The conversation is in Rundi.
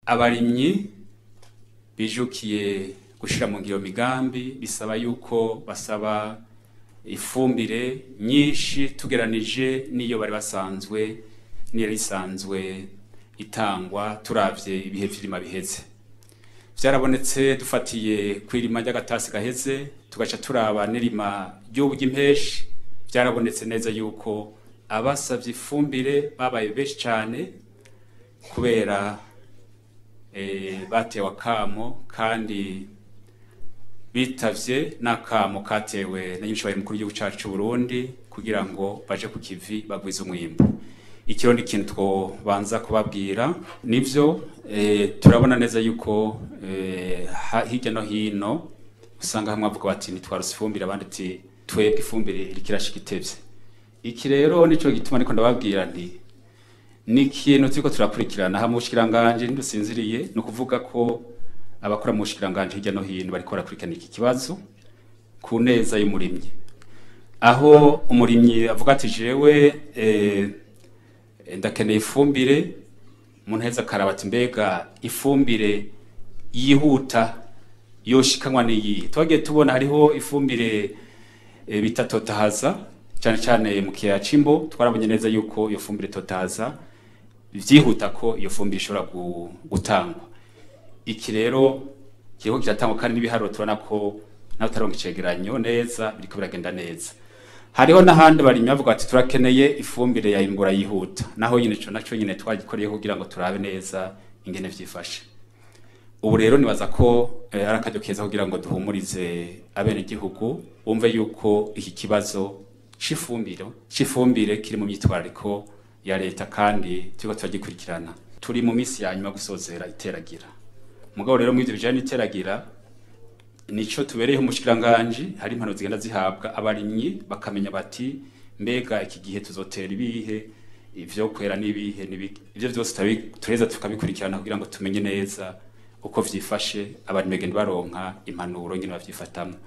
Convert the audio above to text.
Abarimyi bijukiye gushira mu ngiro migambi bisaba yuko basaba ifumbire nyinshi tugeranije n'iyo bari basanzwe niyo isanzwe itangwa. Turavye ibihe vy'irima biheze, vyarabonetse dufatiye kw'irima ry'agatasi gaheze, tugaca turaba n'irima ry'ubu ry'impeshi, vyarabonetse neza yuko abasavye ifumbire babaye benshi cane kubera batewe akamo kandi bitavye n'akamo katewe na nyinshi mukuru w'igihugu cacu c'u Burundi kugira ngo baje ku kivi bagwize umwimbu. Ikiro ni ikintu twobanza kubabwira nivyo. Turabona neza yuko hirya no hino usanga hamwe bavuga bati ntitwarose ifumbire, abandi ati twebwe ifumbire iriko irashika itevye. Iki rero nico gituma niko ndababwira nti ni ikintu turiko turakurikirana hamwe ubushikiranganji ntidusinziriye. Ni ukuvuga ko abakora mu bushikiranganji hirya no hino bariko barakurikirana iki kibazo ku neza y'umurimyi, aho umurimyi avuga ati jewe ndakeneye ifumbire, umuntu aheza akaraba ati mbega ifumbire yihuta yoshikanwa n'iyihe? Twagiye tubona hariho ifumbire bita Totahaza, cyane cyane mu kiyaya c'Imbo. Twarabonye neza yuko iyo fumbire Totahaza vyihuta ko iyo fumbire ishobora gutangwa. Iki rero kiriko kiratangwa kandi n'ibiharuro tubona ko naho utaronka icegeranyo neza, biriko biragenda neza. Hariho n'ahandi barimyi bavuga ati turakeneye ifumbire ya Imbura yihuta, naho nyine ico naco nyine twagikoreye kugira ngo turabe neza ingene vyifashe. Ubu rero nibaza ko ari akaryo keza kugira ngo duhumurize abenegihugu bumve yuko iki kibazo c'ifumbire kiri mu myitwarariko ya leta kandi turiko turagikurikirana. Turi mu minsi ya nyuma gusozera iteragira. Mugabo rero mw'ivyo bijanye n'iteragira, nico tubereyeho umushikiranganji, hari impanuro zigenda zihabwa abarimyi bakamenya bati mbega iki gihe tuzotera ibihe, ivyo kwera n'ibihe n'ibiki. Ivyo vyose tureza tukabikurikirana kugira ngo tumenye neza uko vyifashe, abarimyi bagenda baronka impanuro ingene bavyifatamwo.